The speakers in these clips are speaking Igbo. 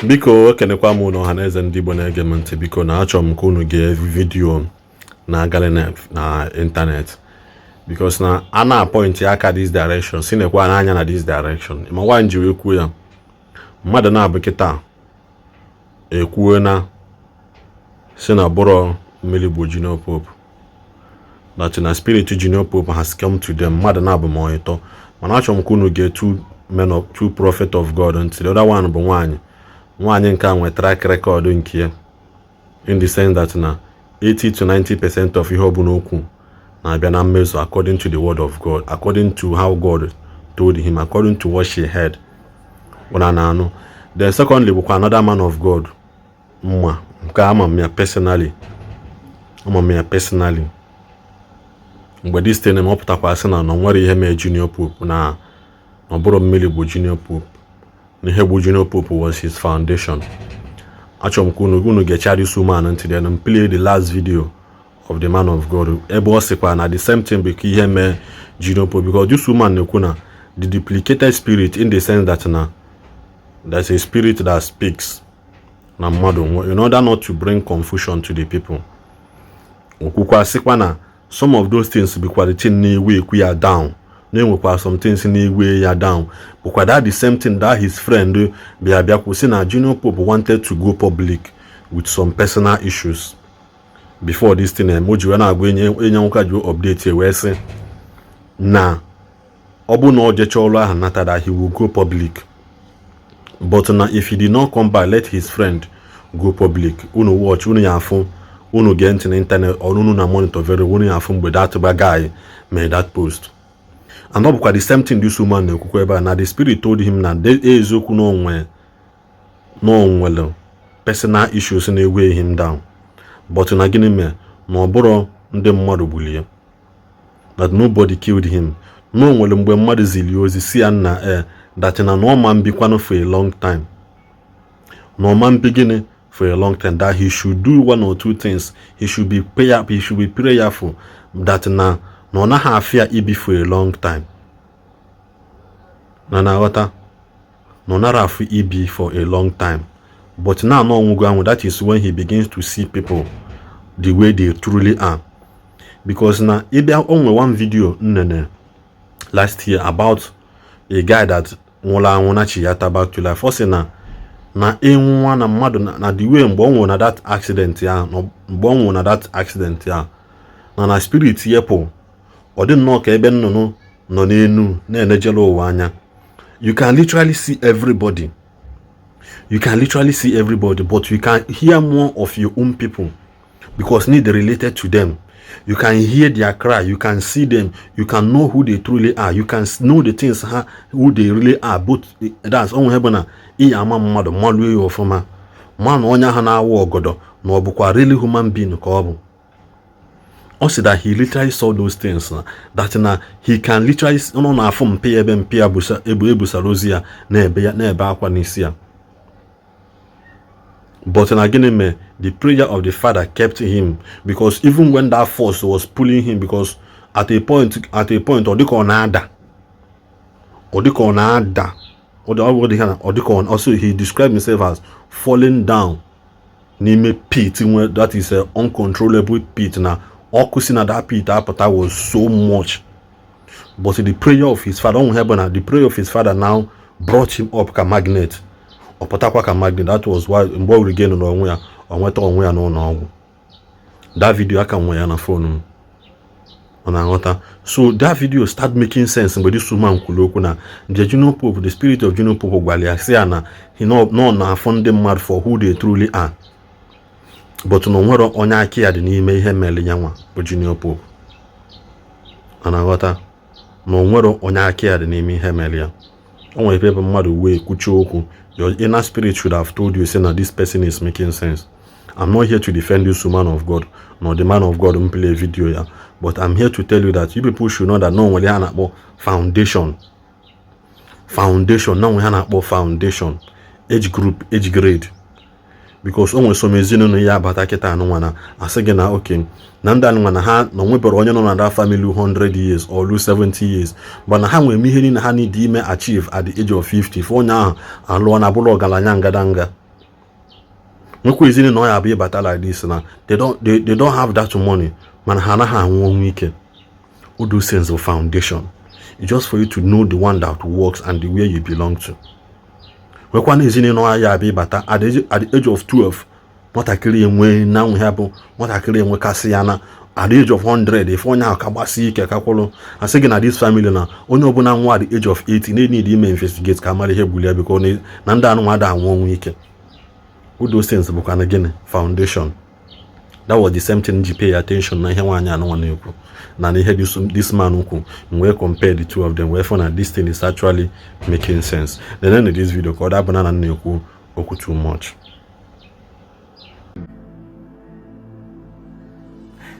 Biko, ekenekwa m unu, ọha na eze ndị Igbo na-ege m ntị. Biko, na achọrọ m ka unu gee video na-agalị na internet, because na a na-apoint aka this direction, si nekwa n'anya na this direction. Ma nwaanyị ji wee kwuo ya, mmadụ na-abụ kịta ekwuo na si na bụrọ mmiri bụ Junior Pope, that na spirit Junior Pope has come to them. Mmadụ na-abụ ma ọ ịtọ, mana achọrọ m ka unu gee two men of two prophet of God ntị. The other one bụ nwaanyị. Nwaanyị nke a nwere track record nke ya, in the sense that na 80 to 90% of ihe ọbụla okwu na-abịa na mmezu, according to the word of God, according to how God told him, according to what she heard. Ụna na-anụ. Then secondly bụkwa another man of God mma nke ama m ya personally, ama m ya personally. Mgbe this thing ọ pụtakwa, sị na nwere ihe mee Junior Pope, na ọ bụrụ mmiri bụ Junior Pope, na ihe bụ Junior Pope was his foundation. Achọrọ m ka unu gechaa this woman ntị, then play the last video of the man of God, ebe ọ sịkwa na the same thing bụ ka ihe mee Junior Pope, because this woman na-ekwu na the duplicated spirit, in the sense that na there's a spirit that speaks na mmadụ, in order not to bring confusion to the people. Okwukwa sịkwa na some of those things bụkwa the thing na-ewe ekwu ya down, na-enwekwa some things na-ewe ya down, bụkwa that the same thing that his friend bịa bịa kwụsị na Junior Pope wanted to go public with some personal issues before this thing o ji wee na-agwa enye nwoke ji update, wee sị na ọ bụ na ọ jecha ọrụ ahụ nata, that he will go public, but na if he did not come back, let his friend go public. Unu watch, unu ya afụ. Unu gee ntị n'internet or unu na monitor very, unu ya afụ mgbe that guy made that post. And ọ bụkwa the same thing this woman na-ekwukwa ebe a, na the spirit told him na eziokwu na onwe na o nwere personal issues na-eweigh him down, but na gịnị mere na ọ bụrụ ndị mmadụ gburu ya, that nobody killed him, na o nwere mgbe mmadụ ziri ozi si ya nna e that na ọ ma mbikwanụ for a long time, na ọ ma mbi gịnị for a long time, that he should do one or two things, he should be prayerful, that na ọ naghị afịa ibi for a long time, na na-aghọta na ọ nara afụ ibi for a long time, but now na ọnwụgo anwụ. That is when he begins to see people the way they truly are, because na ịbịa o nwere one video nnene last year about a guy that nwụrụ anwụ na chi ya back to life. Ọ sị na ịnwụnwa na mmadụ na the way mgbe ọ nwụrụ na that accident ya, mgbe ọ nwụrụ na that accident ya, na spirit yepụ, ọ dị nnọọ ka ebe nnụnụ nọ n'enu na-enejere ụwa anya. You can literally see everybody, you can literally see everybody, but you can hear more of your own people because need related to them. You can hear their cry, you can see them, you can know who they truly are, you can know the things ha, who they really are. But that's onwe bụ na iyi ama mmadụ malụọ ya ọfụma, ma na onye ahụ na-awụ ọgọdọ na ọ bụkwa really human being ka ọ bụ. Ọ sị that he literally saw those things, na that na he can literally nọ na-afụ mpe ya ebe mpe ya ebu ebusara ozi ya na-ebe ya na-ebe akwa n'isi ya. But na gịnị mee? The prayer of the father kept him, because even when that force was pulling him, because at a point ọ dịka ọ na-ada, ọ dịka ọ na-ada, ọ dịka ọ also he described himself as falling down n'ime pit nwe, that is a uncontrollable pit, na ọkụ si na that pit apụta was so much. But the prayer of his father, ọnwụ bụ na the prayer of his father now brought him up ka magnet, ọ pụtakwa ka magnet. That was why mgbe ọ regain n'onwe ya, ọ nweta onwe ya n'ụlọ ọgwụ. That video aka nwe ya na phone m, ọ na-aghọta. So that video start making sense mgbe this woman kwuru okwu na the Junior Pope, the spirit of Junior Pope gwara ya sị ya na he nọ na-afụ ndị mmadụ for who they truly are, but na o nwere onye aka ya dị n'ime ihe mere ya nwa bụ Junior Pope. Ọ na-aghọta na o nwere onye aka ya dị n'ime ihe mere ya. O nwere ebe mmadụ wee kwuchie okwu, your inner spirit should have told you say na this person is making sense. I'm not here to defend this woman of God nor the man of God m play video ya, but I'm here to tell you that you people should know that no nwere ihe a na-akpọ foundation, foundation na nwere ihe a na-akpọ foundation, age group, age grade, because o nwere some ezinụlọ ya abata kịta anụnwa na asị gị na oke na ndị anụnwa na ha na onwebere onye nọ na that family 100 years or 70 years, but na ha nwere ihe niile ha need ime achieve at the age of 50 for onye ahụ alụọ na abụrụ ọgaranya ngadanga. Nwekwa ezinụlọ ya bụ ịbata like this na they don't have that money, mana ha anaghị anwụ ọnwụ ike. All those things of foundation. It's just for you to know the one that works and the way you belong to. Nwekwa na ezinụlọ ya bụ ịbata at the age of 12, nwatakịrị enwe na ya bụ nwatakịrị enwekasị ya na at the age of 100, ife onye ahụ ka gbasie ike ka kwụrụ. Asị gị na this family na onye ọbụla nwa at the age of 80 na-need ime investigate ka mara ihe gburu ya, because na ndị anụ ada anwụ ọnwụ ike. All those things bụkwa na gịnị? Foundation. That was the same thing ji pay attention na ihe nwaanyị anụnwa na-ekwu na ihe this man kwu. M wee compare the two of them, wee fụ na this thing is actually making sense. Then in this video, ka ọ dabụ na na-ekwu okwu too much.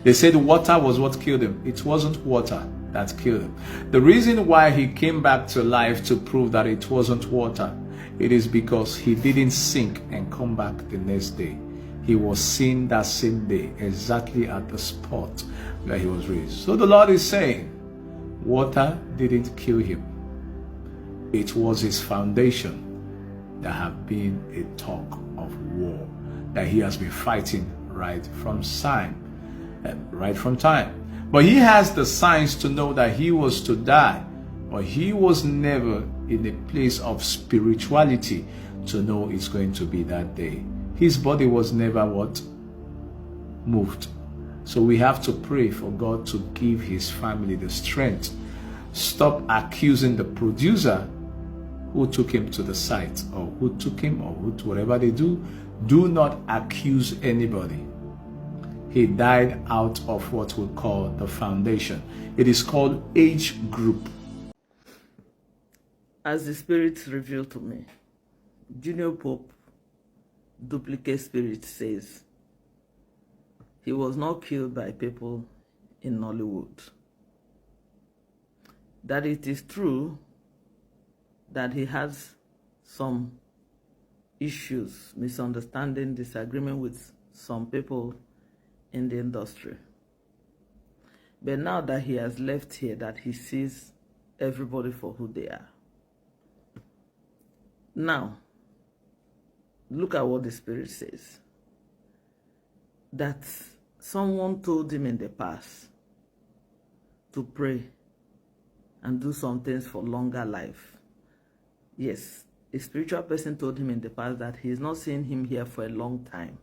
They said water was what killed him. It wasn't water that killed him. The reason why he came back to life to prove that it wasn't water, it is because he didn't sink and come back the next day. He was seen that same day, exactly at the spot where he was raised. So the Lord is saying, water didn't kill him. It was his foundation that have been a talk of war that he has been fighting right from time. Right from time. But he has the signs to know that he was to die, but he was never in a place of spirituality to know it's going to be that day. His body was never what? Moved. So we have to pray for God to give his family the strength. Stop accusing the producer who took him to the site or who took him or who, whatever they do. Do not accuse anybody. He died out of what we call the foundation. It is called age group. As the Spirit revealed to me, Junior Pope duplicate spirit says he was not killed by people in Nollywood. That it is true that he has some issues, misunderstanding, disagreement with some people in the industry. But now that he has left here, that he sees everybody for who they are. Now, look at what the Spirit says. That someone told him in the past to pray and do some things for longer life. Yes, a spiritual person told him in the past that he's not seeing him here for a long time,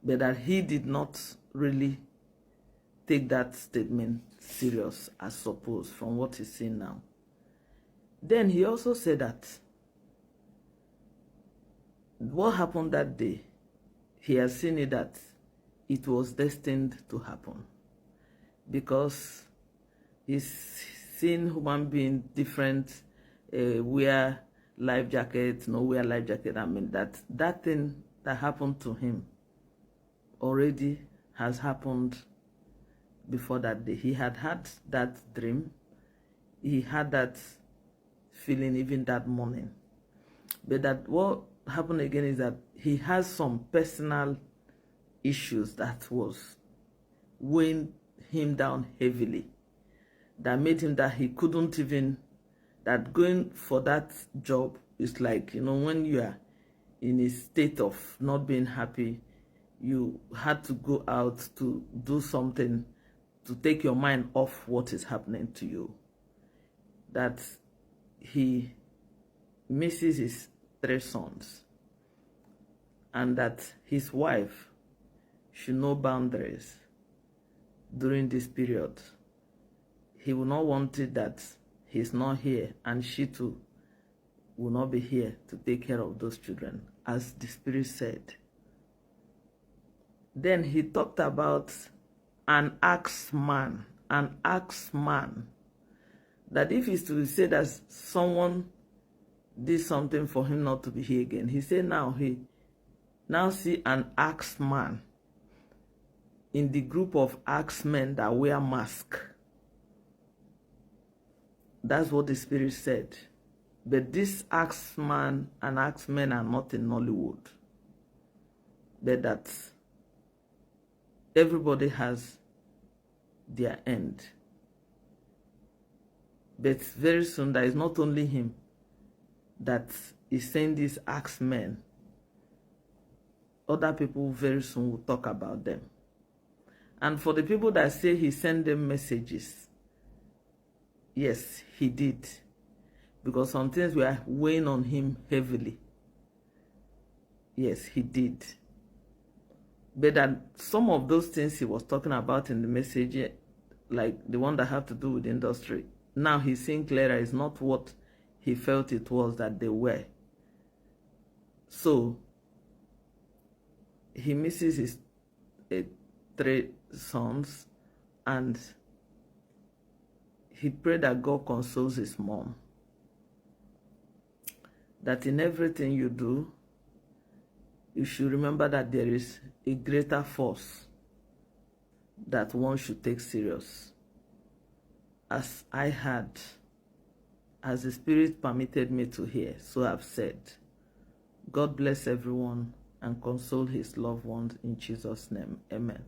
but that he did not really take that statement serious as supposed from what he's seeing now. Then he also said that what happened that day, he has seen it that it was destined to happen, because he's seen human being different, wear life jacket, no wear life jacket. I mean, that thing that happened to him already has happened before that day. He had had that dream. He had that feeling even that morning. But that what happened again is that he has some personal issues that was weighing him down heavily, that made him that he couldn't even, that going for that job is like, you know, when you are in a state of not being happy, you had to go out to do something to take your mind off what is happening to you. That he misses his 3 sons, and that his wife should know boundaries during this period. He will not want it that he's not here and she too will not be here to take care of those children, as the Spirit said. Then he talked about an axe man, an axe man. That if he's to say that someone did something for him not to be here again, he said now he now see an axe man in the group of axe men that wear mask. That's what the Spirit said. But this axe man and axe men are not in Nollywood. But that everybody has their end. But very soon, there is not only him that is saying these axe men Other people very soon will talk about them. And for the people that say he sent them messages, yes, he did. Because some things were weighing on him heavily. Yes, he did. But that some of those things he was talking about in the message, like the one that have to do with industry, now he's seeing clearer is not what he felt it was that they were. So he misses his three sons, and he prayed that God consoles his mom. That in everything you do, you should remember that there is a greater force that one should take serious. As I had, as the Spirit permitted me to hear, so I've said. God bless everyone and console his loved ones in Jesus' name. Amen.